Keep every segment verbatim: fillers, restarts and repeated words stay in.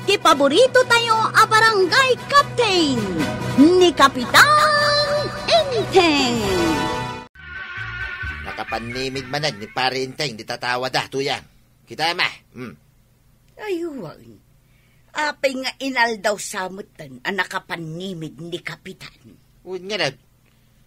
Ti paborito tayo a barangay captain, ni Kapitan Enteng. Nakapannimid manen ni Pare Enteng, di tatawada, tuyang. Kita, ma. Hmm. Ay, wen. Apay nga inaldaw sa metten a nakapannimid ni Kapitan? Wen ngarud,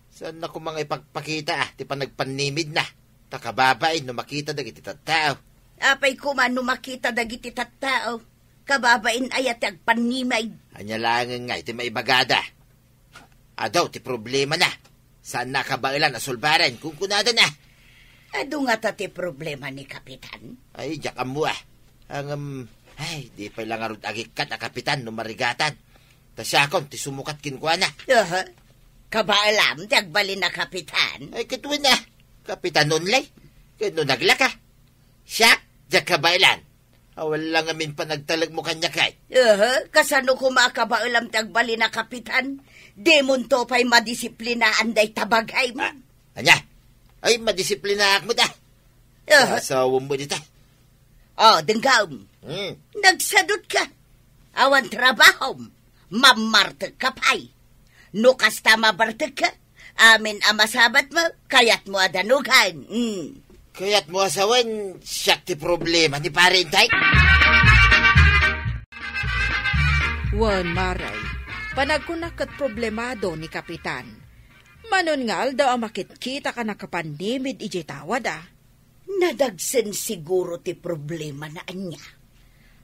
saanna koma nga ipagpakita, ah, ti panagpannimidna. Ta kababain no makita dagiti tattao. Apay koma no makita dagiti tattao? Kababain aya ti agpannimid? Ania laengen ngay ti maibagada? Adu ti problemana. Saanna a kabaelan a sulbaren, kunkunadana. Adu ngata ti problema ni Kapitan? Ay, diak ammo, ah. Ngem, ay, di pay la ngarud agikkat a Kapitan no marigatan. Ta siakon ti sumukat kenkuana. Aha. Kabaelam ti agbalin a Kapitan? Ay, ket wen, ah. Kapitan only. Ket no naglaka, siak, diak kabaelan. Awan la ngamin panagtalekmo kaniak, ay. Aha, kasano koma a kabaelam ti agbalin a Kapitan? Dimonto pay madisiplinaan dayta bagaymo. Ah, ania? Ay, madisiplinaak met, ah. Aha. Asawam met dita. Oh, denggam. Hmm. Nagsadutka. Awan trabahom. Mammartekka pay. No kasta mabartekka, amin a masabatmo, kayatmo a danugan. Mm. Kayatmo a sawen, siak ti problema ni Pare Enteng? Wen, Mare, panagkunak ket problemado ni Kapitan. Manon nga aldaw a makitkita a nakapannimid idiay tawada. Nadagsen siguro ti problemana, ania?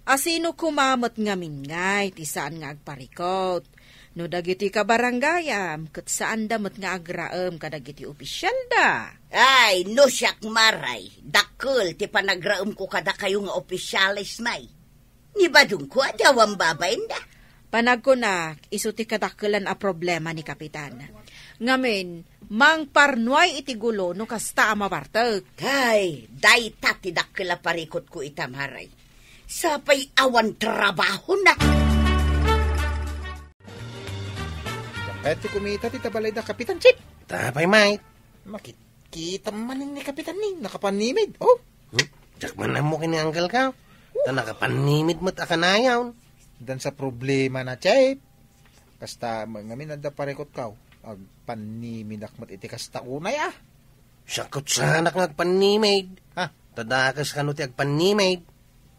Asino koma met ngamin ngay ti saan nga agparikut? No dagiti kabarangayam ket saanda met nga agraem kadagiti opisialda? Ay, no siak, Mare, dakkel ti panagraemko kadakayo nga opisiales, may. Ni badongko a di awan babainda. Panagkunak, isu ti kadakkelan a problema ni Kapitan. Ngamin, mangparnuay iti gulo no kasta a mabartek. Ay, dayta ti dakkel a parikutko ita, Mare. Sapay awan trabahona. Kayat ti kumita ti tabalay da Kapitan Chip. Tapay, mate. Makit-, Kita manen ni Kapitan ni, nakapannimid, oh. Hmm? Diak man ammo ken ni Uncle ka. Ta nakapannimid met a kanayon. Dan sa problema na, Chep. Kasta, ngamin adda parikutko. Agpannimidak met iti kasta unay, ah. Siak ket saanak nga agpannimid. Ha? Ta dakes kano ti agpannimid.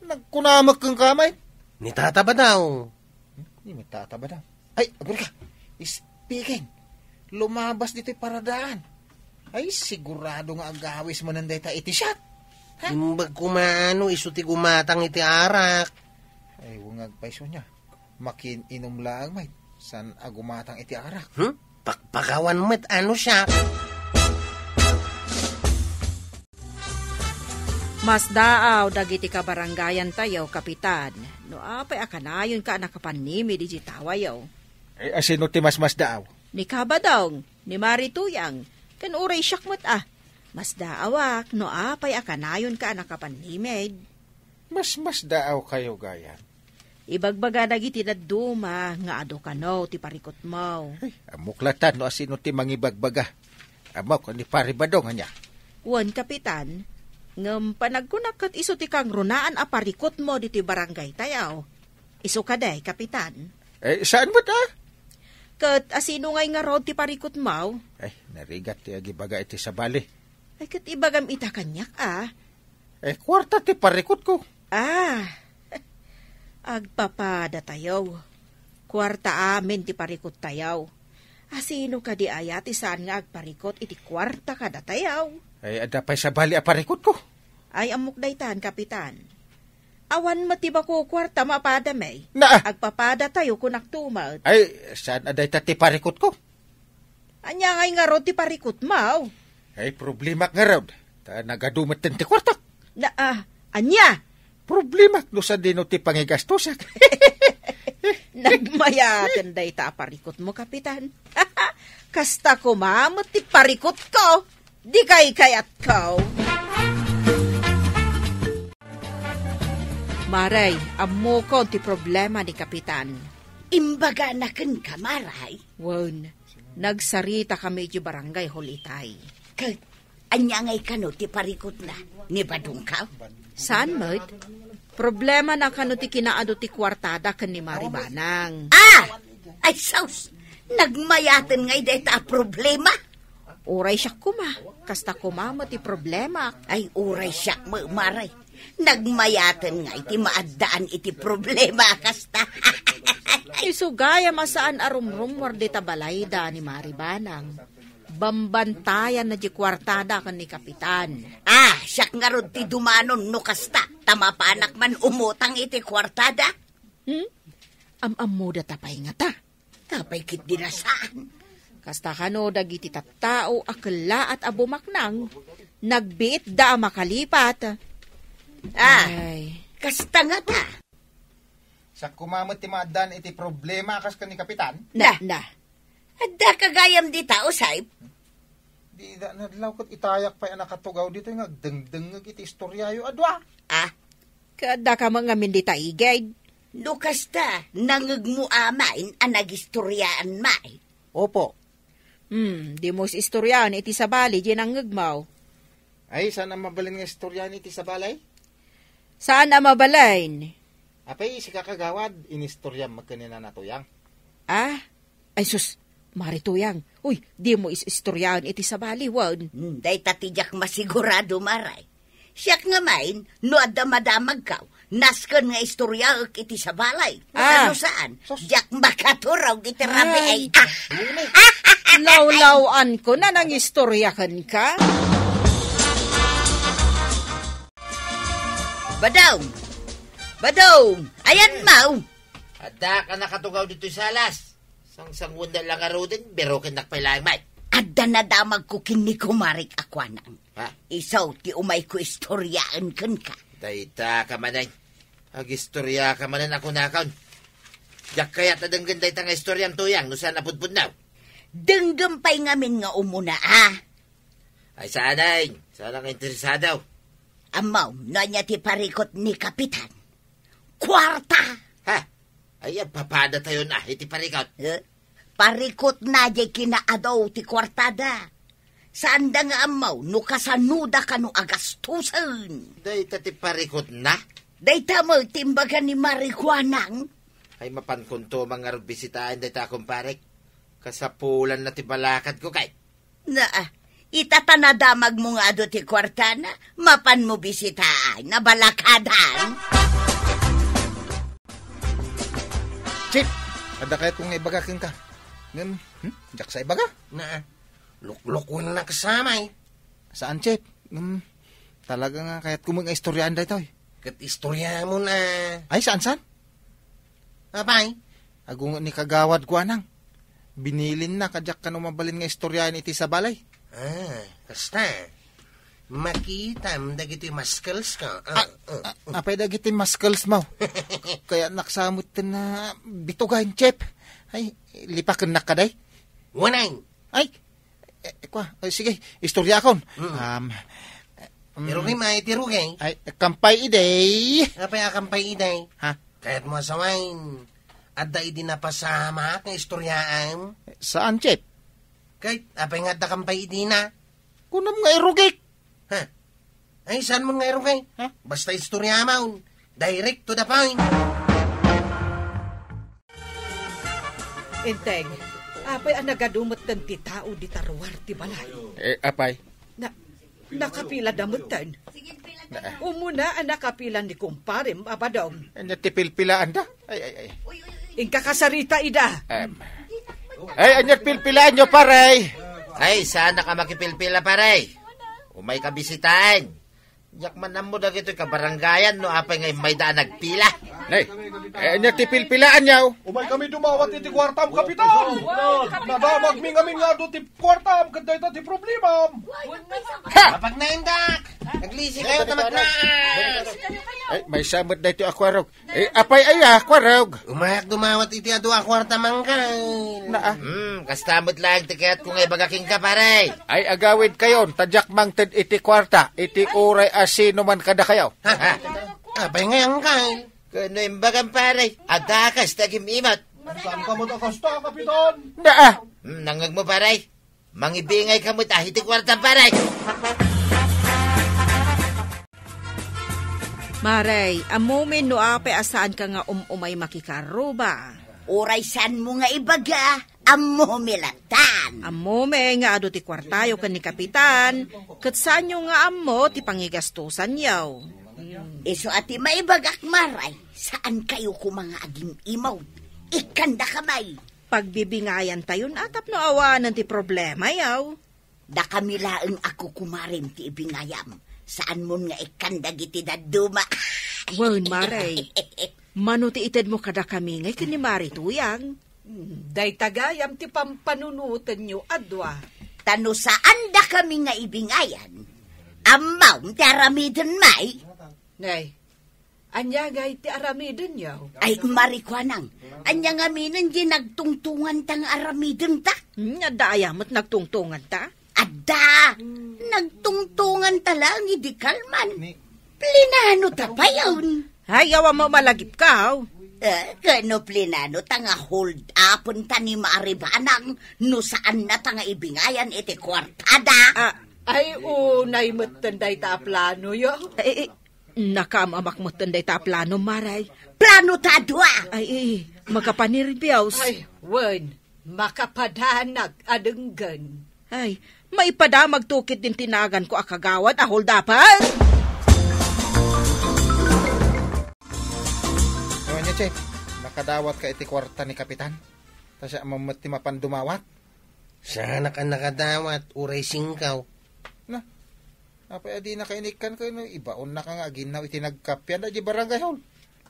Nagkunamek kenka, may? Ni Tata Badaw. Hmm? Ni Tata Badaw. Ay, agurka. Speaking, lumabas ditoy paradaan. Ay, sigurado nga agawis manen dayta iti shot. Ha? Imbag koma no isu ti gumatang iti arak. Ay, wangag pay isu nia. Makin-inum laeng met. Saan a gumatang iti arak? Hmm? Pakpakawan met ano siya. Masdaaw dagiti kabarangayan tayo, Kapitan. No apay a kanayonka a nakapannimid iti tawayo? Eh, asino ti masmasdaaw? Ni Kabadong, ni Mari Tuyang, ken uray siak met a. Masdaawak no apay a kanayonka a nakapannimid. Masmasdaaw kayo, gayam. Ibagbaga dagiti dadduma nga adu kano ti parikutmo. Ay, ammok latta no asino ti mangibagbaga. Ammok ni Pari Badong ania. Wen, Kapitan, ngem panagkunak ket isu ti kangrunaan a parikutmo ditoy barangay tayo. Isu kadi, Kapitan? Eh, saan met a? Ket asino ngay ngarud ti parikutmo? Ay, narigat ti agibaga iti sabali. Ay, ket ibagam ita kaniak a. Eh, kuarta ti parikutko. Ah, agpapada tayo. Kuarta amin ti parikut tayo. Asino kadi aya ti saan nga agparikut iti kuarta kadatayo? Ay, adda pay sabali a parikutko. Ay, ammok daytan, Kapitan. Awan met ti bako kuarta mapada, may. Na! Agpapada tayo, kunak tumet. Ay, saan a dayta ti parikutko? Ania ngay ngarud ti parikutmo? Ay, problemak ngarud. Ta nagadu metten ti kuartak. Na, ah, ania? Problemak no sadino ti pangigastosak. Nagmayaten dayta a parikutmo, Kapitan. Kasta koma met ti parikutko. Di kaykayatko. Maray, ammokon ti problema ni Kapitan. Imbagana kenka, Maray? Wen, nagsaritakami iti barangay hall itay. Ket, ania ngay kano ti parikutna? Ni Badongka? Saan met? Problemana kano ti kinaadu ti kuartada ken ni Mari Banang. Ah! Ay, sus! Nagmayaten ngay dayta a problema? Uray siak koma. Kasta koma met ti problema. Ay, uray siak met, Mari. Nagmayaten ngay ti maaddaan iti problema a kasta. Isu gayam a saan a rumrummuar dita balayda ni Mari Banang. Bambantayanna diay kuartada ken ni Kapitan. Ah, siak ngarud ti dumanon no kasta, ta mapanak man umutang iti kuartada. Hmm? Am-ammoda ta pay ngata? Apay ketdi a saan? Kasta kano dagiti tattao a kellaat a bumaknang, nagbiitda a makalipat. Ah, Ay. Kasta ngata. Siak koma met ti maaddaan iti problema a kas ken ni Kapitan. Na, na. Addaka gayam dita, Usay? Dida nadlaw ket itayak pay a nakatugaw ditoy nga agdengdengngeg iti istoriayo a dua. Ah? Ket addaka met ngamin dita igid? No kasta, nangngegmo amay a nagistoriaan may. Opo. Hmm, dimo is-istoriaen iti sabali diay nangngegmo. Ay, saan a mabalin nga istoriaen iti sabali? Saan a mabalin? Apay, sika kagawad, inistoriam met ken ni Nana Tuyang. Ah? Ay sus, Mari Tuyang. Uy, dimo is-istoriaen iti sabali, wen? Hmm, dayta ti diak masigurado, Mari. Siak ngamin, no adda madamagko, nasken nga istoriaek iti sabali. Ah. Ano saan? Sus. Diak makaturog iti rabii. Ay. Ah. Lawlaw-anko na nangistoria kenka? Badong! Badong! Ayanmo! Adda ka nakatugaw ditoy salas. Sangsanguenna la ngaruden, birokennak pay laeng met. Adda nadamagko ken ni kumarik a kuanang. Ha? Isu ti umayko istoriaen kenka. Dayta ka manen. Agistoria ka manen a kunakon. Diak kayat a denggen dayta nga istoriam, Tuyang, no saan a pudpudno. Denggem pay ngamin nga umuna, a. Ay, saan, ay. Saan nga interesado? Ammom, no ania ti parikut ni Kapitan? Kuarta! Ha? Ay, agpapadatayon a iti parikut. Eh? Parikutna diay kinaadu ti kuartada. Saanda nga ammo no kasanoda kano a gastusen. Dayta ti parikutna? Dayta met ti imbaga ni Mari Kuanang. Ay, mapankonto man ngarud bisitaen dayta a kumparek. Kasapulanna ti balakadko kay. Na, ita ta nadamagmo nga adu ti kuartana, mapanmo bisitaen, nabalakadan. Chief, adda kayatko nga ibaga kenka. Ngem, hmm? Diak sa ibaga? Na, luklukuennak sa may. Saan, Chief? Ngem, talaga nga kayatko met nga istoriaan daytoy. Ket istoriamon a. Ay, saan, saan? Apay? Agunget ni Kagawad Kuanang. Binilinna, kadiak kano mabalin nga istoriaen iti sabali. Ah, kasta. Makitam dagiti muscles ko. Ah, Ah, ah, ah, apay dagiti muscles mo? Kayatnak sa met nga bitugaen, Chief. Ay, lipakennak kadi? Wen ay. Ay, eh, kua, eh, sige, istoriakon. Mm. Um, mm, Ti Rugi, may ti Rugi. Ay, kampay idi. Apay a kampay idi? Ha? Kayatmo a sawen, adda idi napasamak nga istoriaem? Saan, Chief? Ket apay nga adda kampay idina? Kunam nga irugik. Ha? Ay, saanmon nga irugik? Ha? Basta istoriamon. Direct to the point. Enteng, apay a nagadu metten ti tao dita ruar ti balay? Eh, apay? Na, nakapilada metten. Umuna a nakapila ni kumparem a Badong. Ania ti pilpilaanda? Ay, ay, ay. Inka kasarita ida. Em. Ay, ania ti pilpilaanyo, pare? Ay, saanak a makipilpila, pare. Umayka bisitaen. Diak man ammo dagitoy kabarangayan no apay nga immayda a nagpila. Nay, eh, ania ti pilpilaanyo? Umaykami dumawat iti kuartam, Kapitan. Nadamagmi ngamin nga adu ti kuartam ket dayta ti problemam. Ha! Mapagnaendak! Naglisi kayo, tamakna! Ay, maysa met daytoy a kuarog. Eh, apay aya, kuarog? Umayak dumawat iti adu a kuarta mangkal. Naa. Hmm, kasta met laeng ti kayatko nga ibaga kenka, pare. Ay, agawid kayon, ta diak mangted iti kuarta, iti uray a sino man kadakayo. Ha? Ha? Apay nga angkal? Kano imbagam, pare? Adda kas ti agim-imat. Saan ka met a kasta, Kapitan? Naa. Hmm, nangngegmo, pare? Mangibingay ka met a iti kuarta, pare. Aray, ammomi no apay a saanka nga um-umay makikarruba. Uray saanmo nga ibaga, ammomi lattan. Ammomi nga adu ti kuartayo ken ni Kapitan, ket saanyo nga ammo ti pangigastosanyo. Isu a ti maibagak, Maray, saankayo koma nga agim-imaw. Ikkandaka may. Pagbibingayantayon a tapno awanen ti problemayo. Dakami laeng a kukumarem ti ibingayam. Saanmon nga ikkan dagiti dadduma. Wen, Maray. Mano ti itedmo kadakami ngay ken ni Mari Tuyang? Hmm, dayta gayam ti pampanunotenyo a dua. Ta no saandakami nga ibingayan, ammom ti aramiden, may? Nay, ania ngay ti aramidenyo? Ay, Mari Kuanang, ania ngamin di nagtungtunganta nga aramidenta? Hmm, adda aya met nagtungtunganta? Adda! Nagtungtunganta laeng idi kalman. Plinano ta payon. Ay, awan mo malagipkaw. Eh, kano plinano ta nga hold upenta ni Mari Banang no saannata nga ibingayan iti kuartada? Ah. Ay, unay metten dayta a planoyo. Eh, eh, nakaam-amak metten dayta a plano, Maray. Plano ta a dua! Ay, eh, makapanirbios. Ay, wen, makapadanak a denggen. Ay, maipadamag tukit din tinaganko a kagawad a hold-uper? Wen, Chief, nakadawat ka iti kuarta ni Kapitan? Ta siak met ti mapan dumawat? Saanak a nakadawat, uray singkaw. Na, apay a dinaka inikkan ken ibaonnaka nga aginnaw iti nagkapian da di barangay hall?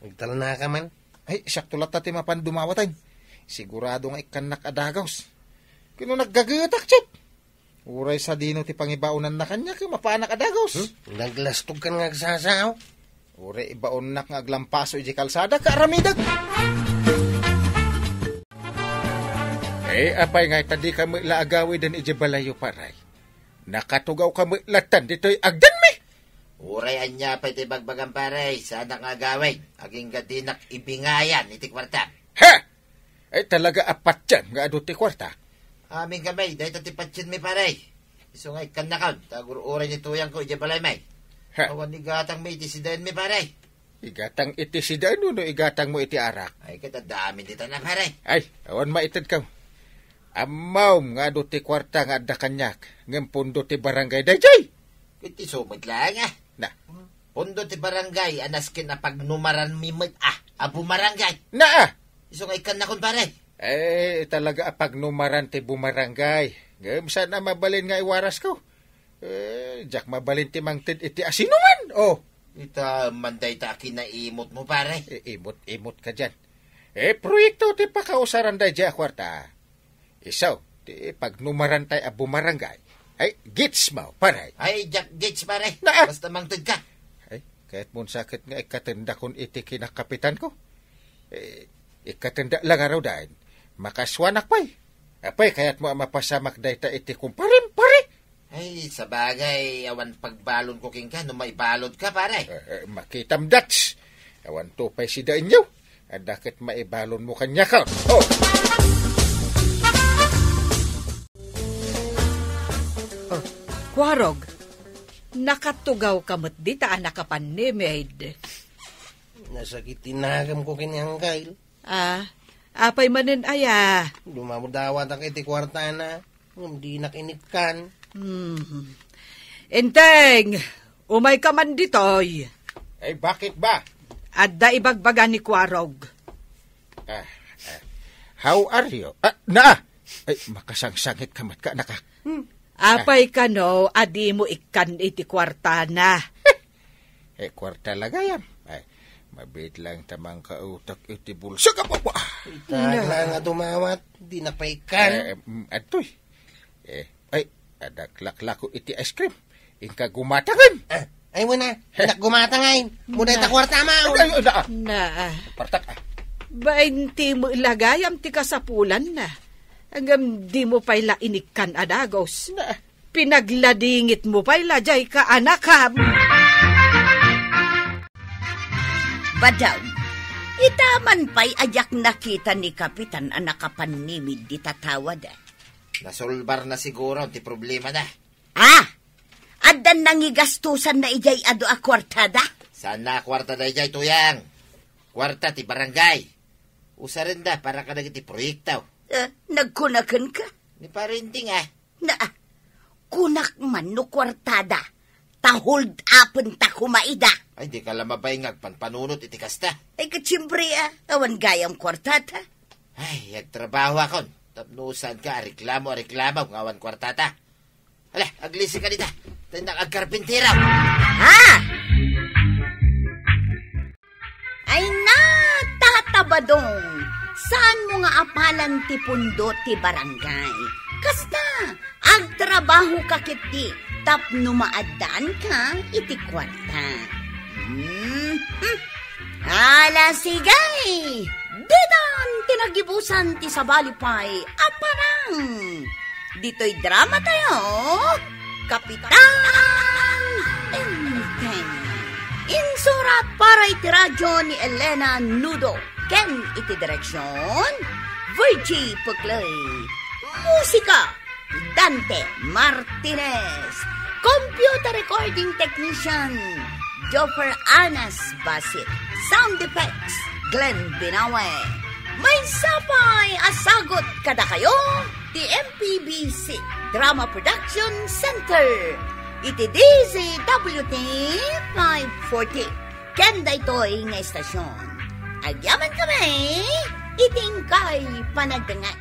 Agtalnaka man. Ay, siakto latta ti mapan dumawat, ay. Sigurado nga ikkannak a dagaws. Ken no naggagetak, Chief. Uray sadino ti pangibaonanna kaniak, mapanak a dagaws. Hmm? Naglastog ka nga agsasao? Uray ibaonnak nga aglampaso iti kalsada, kaaramidek. Eh, apay ngay ta dika met la agawiden iti balayyo, Paray? Nakatugawka met lattan ditoy agdanmi. Uray ania pay ti bagbagam, Paray, saanak nga agawid. Agingga dinak ibingayan iti kuarta. Ha! Ay, talaga a patien nga adu ti kuarta? Amin kami, dayta ti patienmi, Paray. Isu nga ikkannakon, ta agur-uray ni tuyangko idiay balaymi. Ha? Awan igatangmi iti sidaenmi, Paray. Igatang iti sidaen wenno igatangmo iti arak? Ay, ket adda amin dita na, Paray. Ay, awan maitedka. Ammom nga adu ti kuarta nga adda kaniak, ngem pundo ti barangay daydiay. Ket isu met laeng, a. Na. Pundo ti barangay a nasken a pagnumaranmi met, a, a bumarangay. Na, a. Isu nga ikkannakon, Paray. Eh, talaga a pagnumaran ti bumarangay. Ngem saan a mabalin nga iwarasko? Eh, diak mabalin ti mangted iti asinoman. Oh. Ita, man dayta a kinaimotmo, Paray. Eh, imot-imot ka dian. Eh, proyekto ti pakausaran daydiay a kuarta. Isu ti pagnumarantay a bumarangay. Ay, gets mo, Paray? Ay, diak gets, Paray. Na, a. Basta mangted ka. Ay, kayatmon sa ket nga ikkatendakon iti kinakapitanko? Eh, ikkatenda la ngaruden. Makasuanak pay. Apay, kayatmo a mapasamak dayta iti kumparem, Paray? Ay, sabagay, awan pagbalonko kenka no maibalonka, Paray. Eh, eh, makitam dats. Awanto pay sidaenyo. Adda ket maibalonmo kaniak. Oh. Oh, Kuarog, nakatugawka met dita a nakapannimid. Nasakit ti nagamko ken ni Angkay. Ah, apay manen aya? Dumadawatak iti kuartana, ngem dinak inikkan. Hmm. Enteng, umayka man ditoy. Ay, bakit ba? Adda ibagbaga ni Kuarog. Ah, ah. How are you? Ah, na! Ay, makasangsangitka met ka, anak, a. Hmm. Apay kano a dimo ikkan iti kuartana? Eh, kuarta la gayam. Ay, mabiit laeng ta mangkautak iti bulsa ka, papa. Ita lang a dumawat, dinak pay ikkan. Eh, mm, adtoy. Eh, ay, adda laklako iti ice cream. Inka gumatangen. Ah, ay, wala. Heh. Dinak gumatangen. Muna ita kuarta mo. Ay, ay, na. Na. Partak, a. Bainti met la gayam ti kasapulanna. Ngem dimo pay la inikkan a dagos. Na. Pinagladingitmo pay la diay kaanakam. Badam, ita man pay a diak nakita ni Kapitan a nakapannimid dita tawada. Nasolbarna siguro ti problemana. Ah! Addan nangigastosanna idiay adu a kuartada? Saanna a kuarta daydiay, Tuyang. Kuarta ti barangay. Usarenda para kadagiti proyekto. Eh, nagkunakenka? Ni Pare Inding, ah. Na, kunak man no kuartada. Ta hold-upenta koma ida. Ay, dika la mabain nga agpanpanunot iti kasta. Ay, ket siempre, ah, awan gayam kuartata. Ay, agtrabahokon. Tapno saanka a reklamo, a reklamo nga awan kuartata. Ala, aglisinka dita. Taynak agkarpintero. Ha? Ay na, Tata Badong, saanmo nga apalan ti pundo ti barangay? Kasta, agtrabahoka ketdi tapno maaddaanka iti kuarta. Hmm, hmm. Ala, sige! Ditan ti nagibusan ti sabali pay a parang. Ditoy dramatayo, Kapitan Enteng. Insurat para iti radyo ni Elena Nudo ken iti direksyon, Virgie Puclay. Musika, Dante Martinez. Computer recording technician, Joffer Anas Basit. Sound effects, Glenn Binawe. Maysa pay a sagut kadakayo ti M P B C Drama Production Center iti D Z W T five forty. Ken daytoy nga istasyon, agyamankami iti inkay panagdengngeg.